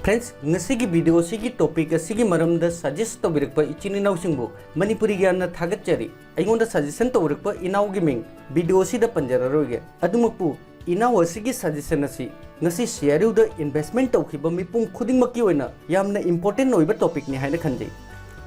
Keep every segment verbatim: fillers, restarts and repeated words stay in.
Friends, ꯉꯁꯤꯒꯤ video ꯑꯁꯤꯒꯤ topic ꯑꯁꯤꯒꯤ ꯃꯔꯝꯗ suggest ꯇꯧꯕꯤꯔꯛꯄ ꯏꯆꯤꯟ ꯏꯅꯥꯎꯁꯤꯡꯕꯨ ꯃꯅꯤꯄꯨꯔꯤ ꯒ꯭ꯌꯥꯟꯅ ꯊꯥꯒꯠꯆꯔꯤ꯫ ꯑꯩꯉꯣꯟꯗ suggestion ꯇꯧꯔꯛꯄ ꯏꯅꯥꯎꯒꯤ ꯃꯤꯡ video ꯑꯁꯤꯗ ꯄꯟꯖꯔꯔꯣꯏꯒꯦ꯫ ꯑꯗꯨꯃꯛꯄꯨ, ꯏꯅꯥꯎ ꯑꯁꯤꯒꯤ suggestion ꯑꯁꯤ ꯉꯁꯤ ꯁꯤꯑꯥꯔꯌꯨꯗ investment ꯇꯧꯈꯤꯕ ꯃꯤꯄꯨꯝ ꯈꯨꯗꯤꯡꯃꯛꯀꯤ ꯑꯣꯏꯅ ꯌꯥꯝꯅ important ꯑꯣꯏꯕ topicꯅꯤ ꯍꯥꯏꯅ ꯈꯟꯖꯩ꯫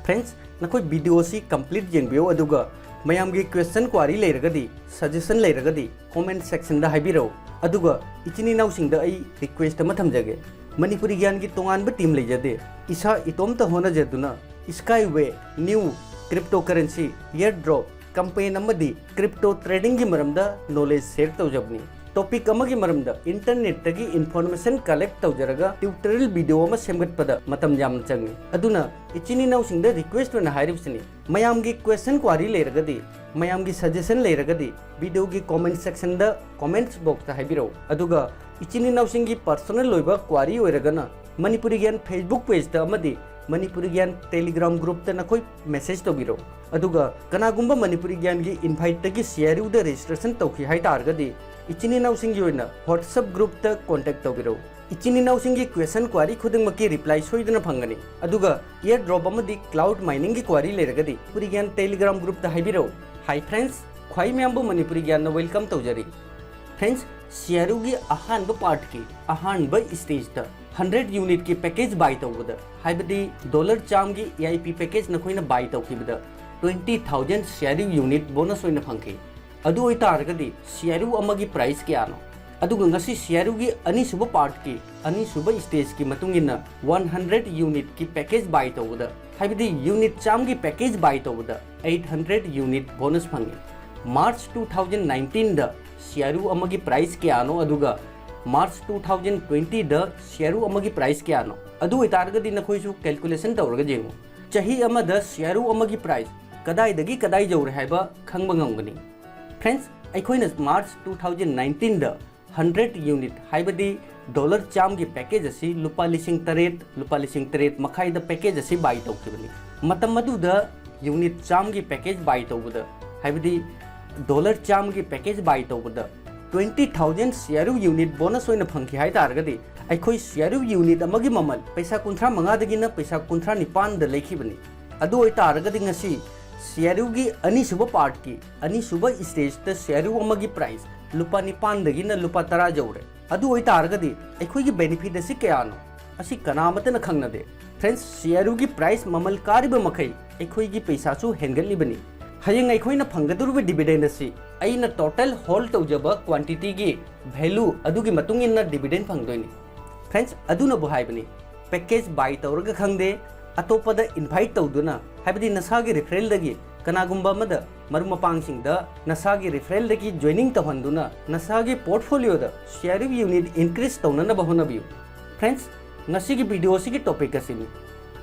Friends, ꯅꯈꯣꯏ video ꯑꯁꯤ complete ꯌꯦꯡꯕꯤꯌꯨ, ꯑꯗꯨꯒ ꯃꯌꯥꯝꯒꯤ question, query ꯂꯩꯔꯒꯗꯤ, suggestion ꯂꯩꯔꯒꯗꯤ comment sectionꯗ ꯍꯥꯏꯕꯤꯔꯛꯎ꯫ ꯑꯗꯨꯒ ꯏꯆꯤꯟ ꯏꯅꯥꯎꯁꯤꯡꯗ ꯑꯩ request ꯑꯃ ꯊꯝꯖꯒꯦ꯫ ꯃꯅꯤꯄꯨꯔꯤ ꯒ꯭ꯌꯥꯟꯒꯤ ꯇꯣꯉꯥꯟꯕ team ꯂꯩꯖꯗꯦ꯫ ꯏꯁꯥ ꯏꯇꯣꯝꯇ ꯍꯣꯠꯅꯖꯗꯨꯅ Skyway, new, cryptocurrency, airdrop, campaign ꯑꯃꯗꯤ crypto tradingꯒꯤ ꯃꯔꯝꯗ knowledge share ꯇꯧꯖꯕꯅꯤ꯫ Topic ꯑꯃꯒꯤ ꯃꯔꯝꯗ internetꯇꯒꯤ information collect ꯇꯧꯖꯔꯒ tutorial video ꯑꯃ ꯁꯦꯝꯒꯠꯄꯗ ꯃꯇꯝ ꯌꯥꯝꯅ ꯆꯪꯏ꯫ ꯑꯗꯨꯅ ꯏꯆꯤꯟ ꯏꯅꯥꯎꯁꯤꯡꯗ request ꯑꯣꯏꯅ ꯍꯥꯏꯔꯤꯕꯁꯤꯅꯤ, ꯃꯌꯥꯝꯒꯤ question, query ꯂꯩꯔꯒꯗꯤ, ꯃꯌꯥꯝꯒꯤ suggestion ꯂꯩꯔꯒꯗꯤ videoꯒꯤ comment sectionꯗ, comments boxꯇ ꯍꯥꯏꯕꯤꯔꯛꯎ꯫ ꯑꯗꯨꯒ ꯏꯆꯤꯟ ꯏꯅꯥꯎꯁꯤꯡꯒꯤ personal ꯑꯣꯏꯕ query ꯑꯣꯏꯔꯒꯅ ꯃꯅꯤꯄꯨꯔꯤ ꯒ꯭ꯌꯥꯟ Facebook pageꯇ ꯑꯃꯗꯤ ꯃꯅꯤꯄꯨꯔꯤ ꯒ꯭ꯌꯥꯟ Telegram groupꯇ ꯅꯈꯣꯏ message ꯇꯧꯕꯤꯔꯛꯎ꯫ ꯑꯗꯨꯒ ꯀꯅꯥꯒꯨꯝꯕ ꯃꯅꯤꯄꯨꯔꯤ ꯒ꯭ꯌꯥꯟꯒꯤ inviteꯇꯒꯤ ꯁꯤꯑꯥꯔꯌꯨꯗ registration ꯇꯧꯈꯤ ꯍꯥꯏ ꯇꯥꯔꯒꯗꯤ, ꯏꯆꯤꯟ ꯏꯅꯥꯎꯁꯤꯡꯒꯤ ꯑꯣꯏꯅ WhatsApp groupꯇ contact ꯇꯧꯕꯤꯔꯛꯎ꯫ ꯏꯆꯤꯟ ꯏꯅꯥꯎꯁꯤꯡꯒꯤ question, query ꯈꯨꯗꯤꯡꯃꯛꯀꯤ reply ꯁꯣꯏꯗꯅ ꯐꯪꯒꯅꯤ꯫ ꯑꯗꯨꯒ airdrop ꯑꯃꯗꯤ cloud miningꯒꯤ query ꯂꯩꯔꯒꯗꯤ ꯃꯅꯤꯄꯨꯔꯤ ꯒ꯭ꯌꯥꯟ Telegram groupꯇ ꯍꯥꯏꯕꯤꯔꯛꯎ꯫ Hi friends, ꯈ꯭ꯋꯥꯏ ꯃꯌꯥꯝꯕꯨ ꯃꯅꯤꯄꯨꯔꯤ ꯒ꯭ꯌꯥꯟꯅ welcome ꯇꯧꯖꯔꯤ꯫ Friends, ꯁꯤꯑꯥꯔꯌꯨꯒꯤ ꯑꯍꯥꯟꯕ partꯀꯤ ꯑꯍꯥꯟꯕ stageꯇ hundred unitꯀꯤ package buy ꯇꯧꯕꯗ, ꯍꯥꯏꯕꯗꯤ dollar ꯆꯥꯝꯃꯒꯤ EIP package ꯅꯈꯣꯏꯅ buy ꯇꯧꯈꯤꯕꯗ, twenty thousand ꯁꯤꯑꯥꯔꯌꯨ unit bonus ꯑꯣꯏꯅ ꯐꯪꯈꯤ꯫ ꯑꯗꯨ ꯑꯣꯏꯇꯥꯔꯒꯗꯤ ꯁꯤꯑꯥꯔꯌꯨ ꯑꯃꯒꯤ price ꯀꯌꯥꯅꯣ? ꯑꯗꯨꯒ ꯉꯁꯤ ꯁꯤꯑꯥꯔꯌꯨꯒꯤ ꯑꯅꯤꯁꯨꯕ partꯀꯤ ꯑꯅꯤꯁꯨꯕ stageꯀꯤ ꯃꯇꯨꯡ ꯏꯟꯅ one hundred unitꯀꯤ package buy ꯇꯧꯕꯗ, ꯍꯥꯏꯕꯗꯤ unit ꯆꯥꯝꯃꯒꯤ package buy ꯇꯧꯕꯗ eight hundred unit bonus ꯐꯪꯉꯤ꯫ March two thousand nineteenꯗ ꯁꯤꯑꯥꯔꯌꯨ ꯑꯃꯒꯤ price ꯀꯌꯥꯅꯣ, ꯑꯗꯨꯒ March two thousand twentyꯗ ꯁꯤꯑꯥꯔꯌꯨ ꯑꯃꯒꯤ price ꯀꯌꯥꯅꯣ? ꯑꯗꯨ ꯑꯣꯏꯇꯥꯔꯒꯗꯤ ꯅꯈꯣꯏꯁꯨ calculation ꯇꯧꯔꯒ ꯌꯦꯡꯉꯨ꯫ ꯆꯍꯤ ꯑꯃꯗ ꯁꯤꯑꯥꯔꯌꯨ ꯑꯃꯒꯤ price ꯀꯗꯥꯏꯗꯒꯤ ꯀꯗꯥꯏ ꯌꯧꯔꯦ ꯍꯥꯏꯕ ꯈꯪꯕ ꯉꯝꯒꯅꯤ꯫ Friends, ꯑꯩꯈꯣꯏꯅ March two thousand nineteenꯗ hundred unit, ꯍꯥꯏꯕꯗꯤ dollar ꯆꯥꯝꯃꯒꯤ package ꯑꯁꯤ ꯂꯨꯄꯥ ꯂꯤꯁꯤꯡ ꯇꯔꯦꯠ, ꯂꯨꯄꯥ ꯂꯤꯁꯤꯡ ꯇꯔꯦꯠ ꯃꯈꯥꯏꯗ package ꯑꯁꯤ buy ꯇꯧꯈꯤꯕꯅꯤ꯫ ꯃꯇꯝ ꯑꯗꯨꯗ unit ꯆꯥꯝꯃꯒꯤ package buy ꯇꯧꯕꯗ, ꯍꯥꯏꯕꯗꯤ dollar ꯆꯥꯝꯃꯒꯤ package buy ꯇꯧꯕꯗ twenty thousand C R U unit bonus ꯑꯣꯏꯅ ꯐꯪꯈꯤ ꯍꯥꯏ ꯇꯥꯔꯒꯗꯤ, ꯑꯩꯈꯣꯏ C R U unit ꯑꯃꯒꯤ ꯃꯃꯜ ꯄꯩꯁꯥ ꯀꯨꯟꯊ꯭ꯔꯥ ꯃꯉꯥꯗꯒꯤꯅ ꯄꯩꯁꯥ ꯀꯨꯟꯊ꯭ꯔꯥ ꯅꯤꯄꯥꯟꯗ ꯂꯩꯈꯤꯕꯅꯤ꯫ ꯑꯗꯨ ꯑꯣꯏꯇꯥꯔꯒꯗꯤ ꯉꯁꯤ C R U ꯒꯤ ꯑꯅꯤꯁꯨꯕ part ꯀꯤ ꯑꯅꯤꯁꯨꯕ stage ꯇ C R U ꯑꯃꯒꯤ price ꯂꯨꯄꯥ ꯅꯤꯄꯥꯟꯗꯒꯤꯅ ꯂꯨꯄꯥ ꯇꯔꯥ ꯌꯧꯔꯦ꯫ ꯑꯗꯨ ꯑꯣꯏꯇꯥꯔꯒꯗꯤ ꯑꯩꯈꯣꯏꯒꯤ benefit ꯑꯁꯤ ꯀꯌꯥꯅꯣ? ꯑꯁꯤ ꯀꯅꯥꯃꯠꯇꯅ ꯈꯪꯅꯗꯦ꯫ Friends, C R U ꯒꯤ price ꯃꯃꯜ ꯀꯥꯔꯤꯕ ꯃꯈꯩ ꯑꯩꯈꯣꯏꯒꯤ ꯄꯩꯁꯥꯁꯨ ꯍꯦꯟꯒꯠꯂꯤꯕꯅꯤ꯫ ꯍꯌꯦꯡ ꯑꯩꯈꯣꯏꯅ ꯐꯪꯒꯗꯧꯔꯤꯕ dividend ꯑꯁꯤ ꯑꯩꯅ total hold ꯇꯧꯖꯕ quantity ꯒꯤ value ꯑꯗꯨꯒꯤ ꯃꯇꯨꯡ ꯏꯟꯅ dividend ꯐꯪꯗꯣꯏꯅꯤ꯫ Friends, ꯑꯗꯨꯅꯕꯨ ꯍꯥꯏꯕꯅꯤ, package buy ꯇꯧꯔꯒ ꯈꯪꯗꯦ, ꯑꯇꯣꯞꯄꯗ invite ꯇꯧꯗꯨꯅ, ꯍꯥꯏꯕꯗꯤ ꯅꯁꯥꯒꯤ referral ꯗꯒꯤ ꯀꯅꯥꯒꯨꯝꯕ ꯑꯃꯗ, ꯃꯔꯨꯞ ꯃꯄꯥꯡꯁꯤꯡꯗ ꯅꯁꯥꯒꯤ referral ꯗꯒꯤ joining ꯇꯧꯍꯟꯗꯨꯅ ꯅꯁꯥꯒꯤ portfolio ꯗ C R U unit increase ꯇꯧꯅꯅꯕ ꯍꯣꯠꯅꯕꯤꯌꯨ꯫ Friends, ꯉꯁꯤꯒꯤ video ꯑꯁꯤꯒꯤ topic ꯑꯁꯤꯅꯤ꯫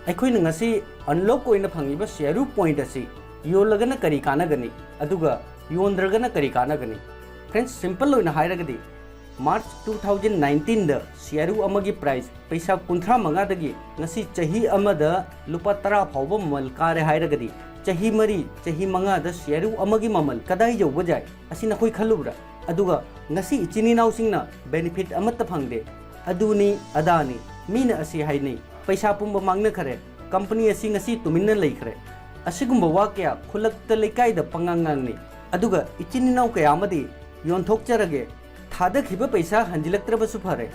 ꯑꯩꯈꯣꯏꯅ ꯉꯁꯤ unlock ꯑꯣꯏꯅ ꯐꯪꯉꯤꯕ C R U point ꯑꯁꯤ ꯌꯣꯜꯂꯒꯅ ꯀꯔꯤ ꯀꯥꯟꯅꯒꯅꯤ, ꯑꯗꯨꯒ ꯌꯣꯟꯗ꯭ꯔꯒꯅ ꯀꯔꯤ ꯀꯥꯟꯅꯒꯅꯤ? Friends, simple ꯑꯣꯏꯅ ꯍꯥꯏꯔꯒꯗꯤ, March two thousand nineteen ꯗ C R U ꯑꯃꯒꯤ price ꯄꯩꯁꯥ ꯀꯨꯟꯊ꯭ꯔꯥ ꯃꯉꯥꯗꯒꯤ ꯉꯁꯤ ꯆꯍꯤ ꯑꯃꯗ ꯂꯨꯄꯥ ꯇꯔꯥ ꯐꯥꯎꯕ ꯃꯃꯜ ꯀꯥꯔꯦ ꯍꯥꯏꯔꯒꯗꯤ, ꯆꯍꯤ ꯃꯔꯤ, ꯆꯍꯤ ꯃꯉꯥꯗ C R U ꯑꯃꯒꯤ ꯃꯃꯜ ꯀꯗꯥꯏ ꯌꯧꯕ ꯌꯥꯏ? ꯑꯁꯤ ꯅꯈꯣꯏ ꯈꯜꯂꯨꯕ꯭ꯔꯥ? ꯑꯗꯨꯒ ꯉꯁꯤ ꯏꯆꯤꯟ ꯏꯅꯥꯎꯁꯤꯡꯅ benefit ꯑꯃꯠꯇ ꯐꯪꯗꯦ, ꯑꯗꯨꯅꯤ ꯑꯗꯥꯅꯤ, ꯃꯤꯅ ꯑꯁꯤ ꯍꯥꯏꯅꯩ, ꯄꯩꯁꯥ ꯄꯨꯝꯕ ꯃꯥꯡꯅꯈꯔꯦ, company ꯑꯁꯤ ꯉꯁꯤ ꯇꯨꯃꯤꯟꯅ ꯂꯩꯈ꯭ꯔꯦ꯫ ꯑꯁꯤꯒꯨꯝꯕ ꯋꯥ ꯀꯌꯥ ꯈꯨꯜꯂꯛꯇ ꯂꯩꯀꯥꯏꯗ ꯄꯉꯥꯡ ꯉꯥꯡꯅꯩ꯫ ꯑꯗꯨꯒ ꯏꯆꯤꯟ ꯏꯅꯥꯎ ꯀꯌꯥ ꯑꯃꯗꯤ ꯌꯣꯟꯊꯣꯛꯆꯔꯒꯦ, ꯊꯥꯗꯈꯤꯕ ꯄꯩꯁꯥ ꯍꯟꯖꯤꯜꯂꯛꯇ꯭ꯔꯕꯁꯨ ꯐꯔꯦ,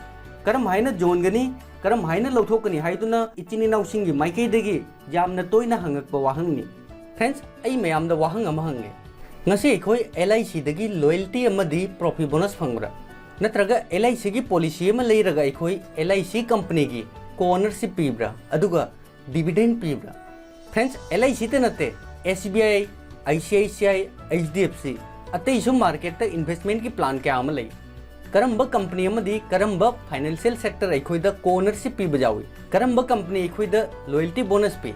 ꯀꯔꯝ ꯍꯥꯏꯅ ꯌꯣꯟꯒꯅꯤ, ꯀꯔꯝ ꯍꯥꯏꯅ ꯂꯧꯊꯣꯛꯀꯅꯤ ꯍꯥꯏꯗꯨꯅ ꯏꯆꯤꯟ ꯏꯅꯥꯎꯁꯤꯡꯒꯤ ꯃꯥꯏꯀꯩꯗꯒꯤ ꯌꯥꯝꯅ ꯇꯣꯏꯅ ꯍꯪꯉꯛꯄ ꯋꯥꯍꯪꯅꯤ꯫ Friends, ꯑꯩ ꯃꯌꯥꯝꯗ ꯋꯥꯍꯪ ꯑꯃ ꯍꯪꯒꯦ꯫ ꯉꯁꯤ ꯑꯩꯈꯣꯏ L I C ꯗꯒꯤ loyalty ꯑꯃꯗꯤ profit bonus ꯐꯪꯕ꯭ꯔꯥ? ꯅꯠꯇ꯭ꯔꯒ L I C ꯒꯤ policy ꯑꯃ ꯂꯩꯔꯒ ꯑꯩꯈꯣꯏ L I C company ꯒꯤ co-ownership ꯄꯤꯕ꯭ꯔꯥ? ꯑꯗꯨꯒ dividend ꯄꯤꯕ꯭ꯔꯥ? Friends, L I C ꯇ ꯅꯠꯇꯦ, S B I, I C I C I, H D F C, ꯑꯇꯩꯁꯨ market ꯇ investment ꯀꯤ plan ꯀꯌꯥ ꯑꯃ ꯂꯩ꯫ ꯀꯔꯝꯕ company ꯑꯃꯗꯤ ꯀꯔꯝꯕ financial sector ꯑꯩꯈꯣꯏꯗ co-ownership ꯄꯤꯕ ꯌꯥꯎꯏ? ꯀꯔꯝꯕ company ꯑꯩꯈꯣꯏꯗ loyalty bonus ꯄꯤ?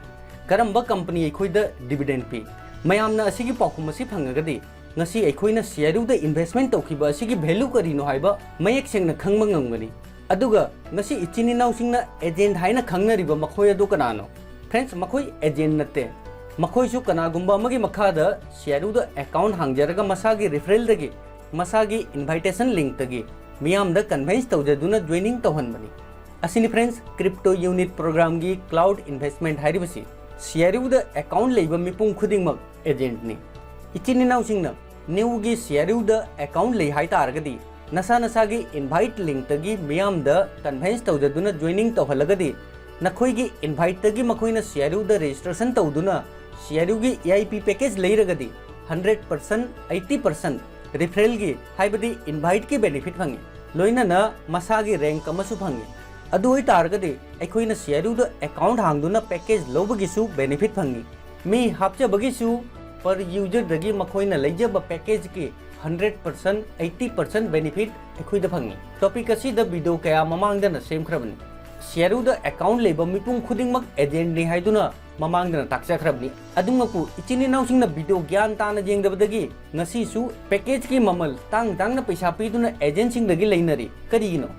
ꯀꯔꯝꯕ company ꯑꯩꯈꯣꯏꯗ dividend ꯄꯤ? ꯃꯌꯥꯝꯅ ꯑꯁꯤꯒꯤ ꯄꯥꯎꯈꯨꯝ ꯑꯁꯤ ꯐꯪꯉꯒꯗꯤ, ꯉꯁꯤ ꯑꯩꯈꯣꯏꯅ C R U ꯗ investment ꯇꯧꯈꯤꯕ ꯑꯁꯤꯒꯤ value ꯀꯔꯤꯅꯣ ꯍꯥꯏꯕ ꯃꯌꯦꯛ ꯁꯦꯡꯅ ꯈꯪꯕ ꯉꯝꯒꯅꯤ꯫ ꯑꯗꯨꯒ ꯉꯁꯤ ꯏꯆꯤꯟ ꯏꯅꯥꯎꯁꯤꯡꯅ agent ꯍꯥꯏꯅ ꯈꯪꯅꯔꯤꯕ ꯃꯈꯣꯏ ꯑꯗꯨ ꯀꯅꯥꯅꯣ? Friends, ꯃꯈꯣꯏ agent ꯅꯠꯇꯦ꯫ ꯃꯈꯣꯏꯁꯨ ꯀꯅꯥꯒꯨꯝꯕ ꯑꯃꯒꯤ ꯃꯈꯥꯗ C R U ꯗ account ꯍꯥꯡꯖꯔꯒ ꯃꯁꯥꯒꯤ referral ꯗꯒꯤ ꯃꯁꯥꯒꯤ invitation linkꯇꯒꯤ ꯃꯤꯌꯥꯝꯗ convince ꯇꯧꯖꯗꯨꯅ joining ꯇꯧꯍꯟꯕꯅꯤ꯫ ꯑꯁꯤꯅꯤ friends, crypto unit programꯒꯤ cloud investment ꯍꯥꯏꯔꯤꯕꯁꯤ꯫ CRUꯗ account ꯂꯩꯕ ꯃꯤꯄꯨꯝ ꯈꯨꯗꯤꯡꯃꯛ agentꯅꯤ꯫ ꯏꯆꯤꯟ ꯏꯅꯥꯎꯁꯤꯡꯅ NEOꯒꯤ CRUꯗ account ꯂꯩ ꯍꯥꯏ ꯇꯥꯔꯒꯗꯤ, ꯅꯁꯥ ꯅꯁꯥꯒꯤ invite linkꯇꯒꯤ ꯃꯤꯌꯥꯝꯗ convince ꯇꯧꯖꯗꯨꯅ joining ꯇꯧꯍꯜꯂꯒꯗꯤ, ꯅꯈꯣꯏꯒꯤ inviteꯇꯒꯤ ꯃꯈꯣꯏꯅ CRUꯗ registration ꯇꯧꯗꯨꯅ CRUꯒꯤ EIP package ꯂꯩꯔꯒꯗꯤ, hundred percent, eighty percent referralꯒꯤ, ꯍꯥꯏꯕꯗꯤ inviteꯀꯤ benefit ꯐꯪꯉꯤ, ꯂꯣꯏꯅꯅ ꯃꯁꯥꯒꯤ rank ꯑꯃꯁꯨ ꯐꯪꯉꯤ꯫ ꯑꯗꯨ ꯑꯣꯏꯇꯥꯔꯒꯗꯤ ꯑꯩꯈꯣꯏꯅ CRUꯗ account ꯍꯥꯡꯗꯨꯅ package ꯂꯧꯕꯒꯤꯁꯨ benefit ꯐꯪꯉꯤ꯫ ꯃꯤ ꯍꯥꯞꯆꯕꯒꯤꯁꯨ per userꯗꯒꯤ ꯃꯈꯣꯏꯅ ꯂꯩꯖꯕ packageꯀꯤ hundred percent, eighty percent benefit ꯑꯩꯈꯣꯏꯗ ꯐꯪꯉꯤ꯫ Topic ꯑꯁꯤꯗ video ꯀꯌꯥ ꯃꯃꯥꯡꯗꯅ ꯁꯦꯝꯈ꯭ꯔꯕꯅꯤ꯫ CRUꯗ account ꯂꯩꯕ ꯃꯤꯄꯨꯝ ꯈꯨꯗꯤꯡꯃꯛ agentꯅꯤ ꯍꯥꯏꯗꯨꯅ ꯃꯃꯥꯡꯗꯅ ꯇꯥꯛꯆꯈ꯭ꯔꯕꯅꯤ꯫ ꯑꯗꯨꯃꯛꯄꯨ ꯏꯆꯤꯟ ꯏꯅꯥꯎꯁꯤꯡꯅ video ꯒ꯭ꯌꯥꯟ ꯇꯥꯅ ꯌꯦꯡꯗꯕꯗꯒꯤ ꯉꯁꯤꯁꯨ packageꯀꯤ ꯃꯃꯜ ꯇꯥꯡ ꯇꯥꯡꯅ ꯄꯩꯁꯥ ꯄꯤꯗꯨꯅ agentꯁꯤꯡꯗꯒꯤ ꯂꯩꯅꯔꯤ꯫ ꯀꯔꯤꯒꯤꯅꯣ?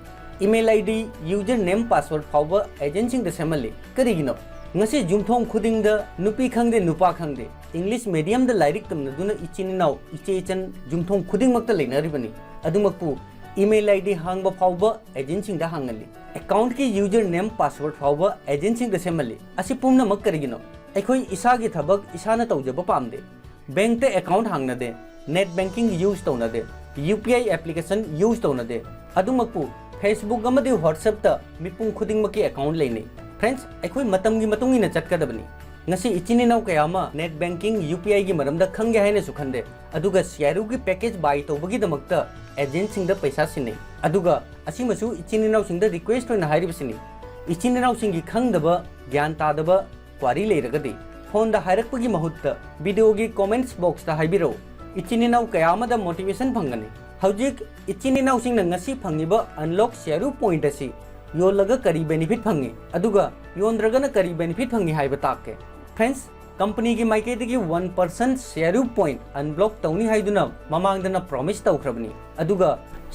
Email ID, username, password ꯐꯥꯎꯕ agentꯁꯤꯡꯗ ꯁꯦꯝꯍꯜꯂꯤ꯫ ꯀꯔꯤꯒꯤꯅꯣ? ꯉꯁꯤ ꯌꯨꯝꯊꯣꯡ ꯈꯨꯗꯤꯡꯗ ꯅꯨꯄꯤ ꯈꯪꯗꯦ, ꯅꯨꯄꯥ ꯈꯪꯗꯦ, English mediumꯗ ꯂꯥꯏꯔꯤꯛ ꯇꯝꯅꯗꯨꯅ ꯏꯆꯤꯟ ꯏꯅꯥꯎ, ꯏꯆꯦ ꯏꯆꯟ ꯌꯨꯝꯊꯣꯡ ꯈꯨꯗꯤꯡꯃꯛꯇ ꯂꯩꯅꯔꯤꯕꯅꯤ꯫ ꯑꯗꯨꯃꯛꯄꯨ email ID ꯍꯥꯡꯕ ꯐꯥꯎꯕ agentꯁꯤꯡꯗ ꯍꯥꯡꯍꯜꯂꯤ꯫ Accountꯀꯤ username, password ꯐꯥꯎꯕ agentꯁꯤꯡꯗ ꯁꯦꯝꯍꯜꯂꯤ꯫ ꯑꯁꯤ ꯄꯨꯝꯅꯃꯛ ꯀꯔꯤꯒꯤꯅꯣ? ꯑꯩꯈꯣꯏ ꯏꯁꯥꯒꯤ ꯊꯕꯛ ꯏꯁꯥꯅ ꯇꯧꯖꯕ ꯄꯥꯝꯗꯦ꯫ Bankꯇ account ꯍꯥꯡꯅꯗꯦ, net banking use ꯇꯧꯅꯗꯦ, UPI application use ꯇꯧꯅꯗꯦ꯫ ꯑꯗꯨꯃꯛꯄꯨ Facebook ꯑꯃꯗꯤ WhatsAppꯇ ꯃꯤꯄꯨꯝ ꯈꯨꯗꯤꯡꯃꯛꯀꯤ account ꯂꯩꯅꯩ꯫ Friends, ꯑꯩꯈꯣꯏ ꯃꯇꯝꯒꯤ ꯃꯇꯨꯡ ꯏꯟꯅ ꯆꯠꯀꯗꯕꯅꯤ꯫ ꯉꯁꯤ ꯏꯆꯤꯟ ꯏꯅꯥꯎ ꯀꯌꯥ ꯑꯃ net banking, UPIꯒꯤ ꯃꯔꯝꯗ ꯈꯪꯒꯦ ꯍꯥꯏꯅꯁꯨ ꯈꯟꯗꯦ, ꯑꯗꯨꯒ CRUꯒꯤ package buy ꯇꯧꯕꯒꯤꯗꯃꯛꯇ agentꯁꯤꯡꯗ ꯄꯩꯁꯥ ꯁꯤꯟꯅꯩ꯫ ꯑꯗꯨꯒ ꯑꯁꯤꯃꯁꯨ ꯏꯆꯤꯟ ꯏꯅꯥꯎꯁꯤꯡꯗ request ꯑꯣꯏꯅ ꯍꯥꯏꯔꯤꯕꯁꯤꯅꯤ, ꯏꯆꯤꯟ ꯏꯅꯥꯎꯁꯤꯡꯒꯤ ꯈꯪꯗꯕ, ꯒ꯭ꯌꯥꯟ ꯇꯥꯗꯕ, query ꯂꯩꯔꯒꯗꯤ phoneꯗ ꯍꯥꯏꯔꯛꯄꯒꯤ ꯃꯍꯨꯠꯇ videoꯒꯤ comments boxꯇ ꯍꯥꯏꯕꯤꯔꯛꯎ꯫ ꯏꯆꯤꯟ ꯏꯅꯥꯎ ꯀꯌꯥ ꯑꯃꯗ motivation ꯐꯪꯒꯅꯤ꯫ ꯍꯧꯖꯤꯛ ꯏꯆꯤꯟ ꯏꯅꯥꯎꯁꯤꯡꯅ ꯉꯁꯤ ꯐꯪꯉꯤꯕ unlock CRU point ꯑꯁꯤ ꯌꯣꯜꯂꯒ ꯀꯔꯤ benefit ꯐꯪꯉꯤ, ꯑꯗꯨꯒ ꯌꯣꯟꯗ꯭ꯔꯒꯅ ꯀꯔꯤ benefit ꯐꯪꯉꯤ ꯍꯥꯏꯕ ꯇꯥꯛꯀꯦ꯫ Friends, companyꯒꯤ ꯃꯥꯏꯀꯩꯗꯒꯤ one percent CRU point unblock ꯇꯧꯅꯤ ꯍꯥꯏꯗꯨꯅ ꯃꯃꯥꯡꯗꯅ promise ꯇꯧꯈ꯭ꯔꯕꯅꯤ꯫ ꯑꯗꯨꯒ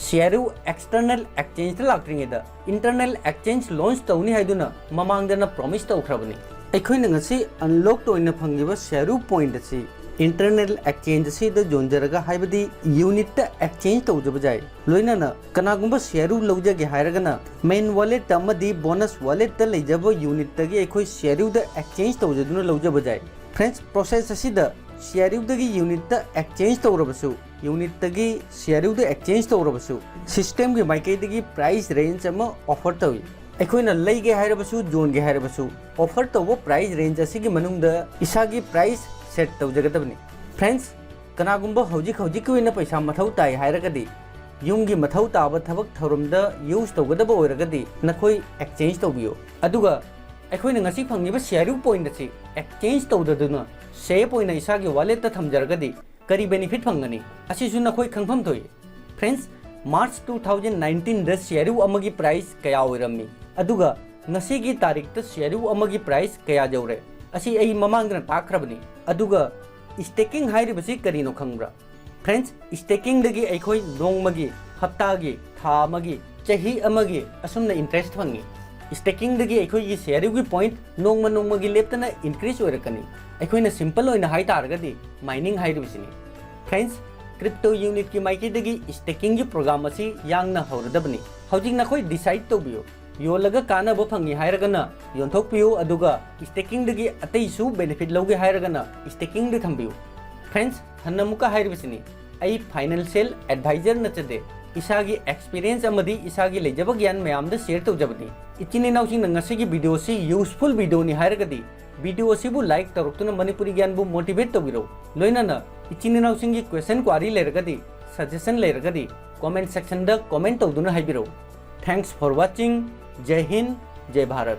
CRU external exchangeꯇ ꯂꯥꯛꯇ꯭ꯔꯤꯉꯩꯗ internal exchange launch ꯇꯧꯅꯤ ꯍꯥꯏꯗꯨꯅ ꯃꯃꯥꯡꯗꯅ promise ꯇꯧꯈ꯭ꯔꯕꯅꯤ꯫ ꯑꯩꯈꯣꯏꯅ ꯉꯁꯤ unlocked ꯑꯣꯏꯅ ꯐꯪꯂꯤꯕ CRU point ꯑꯁꯤ Internal exchange ꯑꯁꯤꯗ ꯌꯣꯟꯖꯔꯒ, ꯍꯥꯏꯕꯗꯤ unit ꯇ exchange ꯇꯧꯖꯕ ꯌꯥꯏ꯫ ꯂꯣꯏꯅꯅ ꯀꯅꯥꯒꯨꯝꯕ ꯁꯤꯌꯥꯔꯨ ꯂꯧꯖꯒꯦ ꯍꯥꯏꯔꯒꯅ main wallet ꯑꯃꯗꯤ bonus wallet ꯇ ꯂꯩꯖꯕ unit ꯇꯒꯤ ꯑꯩꯈꯣꯏ ꯁꯤꯌꯥꯔꯨꯗ exchange ꯇꯧꯖꯗꯨꯅ ꯂꯧꯖꯕ ꯌꯥꯏ꯫ Friends, process ꯑꯁꯤꯗ ꯁꯤꯌꯥꯔꯨꯗꯒꯤ unit ꯇ exchange ꯇꯧꯔꯕꯁꯨ, unit ꯇꯒꯤ ꯁꯤꯌꯥꯔꯨꯗ exchange ꯇꯧꯔꯕꯁꯨ, system ꯒꯤ ꯃꯥꯏꯀꯩꯗꯒꯤ price range ꯑꯃ offer ꯇꯧꯏ꯫ ꯑꯩꯈꯣꯏꯅ ꯂꯩꯒꯦ ꯍꯥꯏꯔꯕꯁꯨ, ꯌꯣꯟꯒꯦ ꯍꯥꯏꯔꯕꯁꯨ, offer ꯇꯧꯕ price range ꯑꯁꯤꯒꯤ ꯃꯅꯨꯡꯗ ꯏꯁꯥꯒꯤ price set ꯇꯧꯖꯒꯗꯕꯅꯤ꯫ Friends, ꯀꯅꯥꯒꯨꯝꯕ ꯍꯧꯖꯤꯛ ꯍꯧꯖꯤꯛꯀꯤ ꯑꯣꯏꯅ ꯄꯩꯁꯥ ꯃꯊꯧ ꯇꯥꯏ ꯍꯥꯏꯔꯒꯗꯤ, ꯌꯨꯝꯒꯤ ꯃꯊꯧ ꯇꯥꯕ ꯊꯕꯛ ꯊꯧꯔꯝꯗ use ꯇꯧꯒꯗꯕ ꯑꯣꯏꯔꯒꯗꯤ, ꯅꯈꯣꯏ exchange ꯇꯧꯕꯤꯌꯨ꯫ ꯑꯗꯨꯒ ꯑꯩꯈꯣꯏꯅ ꯉꯁꯤ ꯐꯪꯂꯤꯕ ꯁꯤꯌꯥꯔꯨ point ꯑꯁꯤ exchange ꯇꯧꯗꯗꯨꯅ safe ꯑꯣꯏꯅ ꯏꯁꯥꯒꯤ wallet ꯇ ꯊꯝꯖꯔꯒꯗꯤ ꯀꯔꯤ benefit ꯐꯪꯒꯅꯤ? ꯑꯁꯤꯁꯨ ꯅꯈꯣꯏ ꯈꯪꯐꯝ ꯊꯣꯛꯏ꯫ Friends, March two thousand nineteen ꯗ ꯁꯤꯌꯥꯔꯨ ꯑꯃꯒꯤ price ꯀꯌꯥ ꯑꯣꯏꯔꯝꯃꯤ, ꯑꯗꯨꯒ ꯉꯁꯤꯒꯤ ꯇꯥꯔꯤꯛꯇ ꯁꯤꯌꯥꯔꯨ ꯑꯃꯒꯤ price ꯀꯌꯥ ꯌꯧꯔꯦ? ꯑꯁꯤ ꯑꯩ ꯃꯃꯥꯡꯗꯅ ꯇꯥꯛꯈ꯭ꯔꯕꯅꯤ꯫ ꯑꯗꯨꯒ staking ꯍꯥꯏꯔꯤꯕꯁꯤ ꯀꯔꯤꯅꯣ ꯈꯪꯕ꯭ꯔꯥ? Friends, staking ꯗꯒꯤ ꯑꯩꯈꯣꯏ ꯅꯣꯡꯃꯒꯤ, ꯍꯞꯇꯥꯒꯤ, ꯊꯥ ꯑꯃꯒꯤ, ꯆꯍꯤ ꯑꯃꯒꯤ ꯑꯁꯨꯝꯅ interest ꯐꯪꯉꯤ꯫ Staking ꯗꯒꯤ ꯑꯩꯈꯣꯏꯒꯤ ꯁꯤꯌꯥꯔꯨꯒꯤ point ꯅꯣꯡꯃ ꯅꯣꯡꯃꯒꯤ ꯂꯦꯞꯇꯅ increase ꯑꯣꯏꯔꯛꯀꯅꯤ꯫ ꯑꯩꯈꯣꯏꯅ simple ꯑꯣꯏꯅ ꯍꯥꯏ ꯇꯥꯔꯒꯗꯤ mining ꯍꯥꯏꯔꯤꯕꯁꯤꯅꯤ꯫ Friends, crypto unit ꯀꯤ ꯃꯥꯏꯀꯩꯗꯒꯤ staking ꯒꯤ program ꯑꯁꯤ ꯌꯥꯡꯅ ꯍꯧꯔꯗꯕꯅꯤ꯫ ꯍꯧꯖꯤꯛ ꯅꯈꯣꯏ decide ꯇꯧꯕꯤꯌꯨ꯫ ꯌꯣꯜꯂꯒ ꯀꯥꯟꯅꯕ ꯐꯪꯉꯤ ꯍꯥꯏꯔꯒꯅ ꯌꯣꯟꯊꯣꯛꯄꯤꯌꯨ, ꯑꯗꯨꯒ staking ꯗꯒꯤ ꯑꯇꯩꯁꯨ benefit ꯂꯧꯒꯦ ꯍꯥꯏꯔꯒꯅ staking ꯗ ꯊꯝꯕꯤꯌꯨ꯫ Friends, ꯍꯟꯅ ꯑꯃꯨꯛꯀ ꯍꯥꯏꯔꯤꯕꯁꯤꯅꯤ, ꯑꯩ financial advisor ꯅꯠꯆꯗꯦ꯫ ꯏꯁꯥꯒꯤ experience ꯑꯃꯗꯤ ꯏꯁꯥꯒꯤ ꯂꯩꯖꯕ ꯒ꯭ꯌꯥꯟ ꯃꯌꯥꯝꯗ share ꯇꯧꯖꯕꯅꯤ꯫ ꯏꯆꯤꯟ ꯏꯅꯥꯎꯁꯤꯡꯅ ꯉꯁꯤꯒꯤ video ꯑꯁꯤ useful video ꯅꯤ ꯍꯥꯏꯔꯒꯗꯤ, video ꯑꯁꯤꯕꯨ like ꯇꯧꯔꯛꯇꯨꯅ ꯃꯅꯤꯄꯨꯔꯤ ꯒ꯭ꯌꯥꯟꯕꯨ motivate ꯇꯧꯕꯤꯔꯧ꯫ ꯂꯣꯏꯅꯅ ꯏꯆꯤꯟ ꯏꯅꯥꯎꯁꯤꯡꯒꯤ question query ꯂꯩꯔꯒꯗꯤ, suggestion ꯂꯩꯔꯒꯗꯤ comment section ꯗ comment ꯇꯧꯗꯨꯅ ꯍꯥꯏꯕꯤꯔꯧ꯫ Thanks for watching. ꯖꯩ Hind, ꯖꯩ Bharat.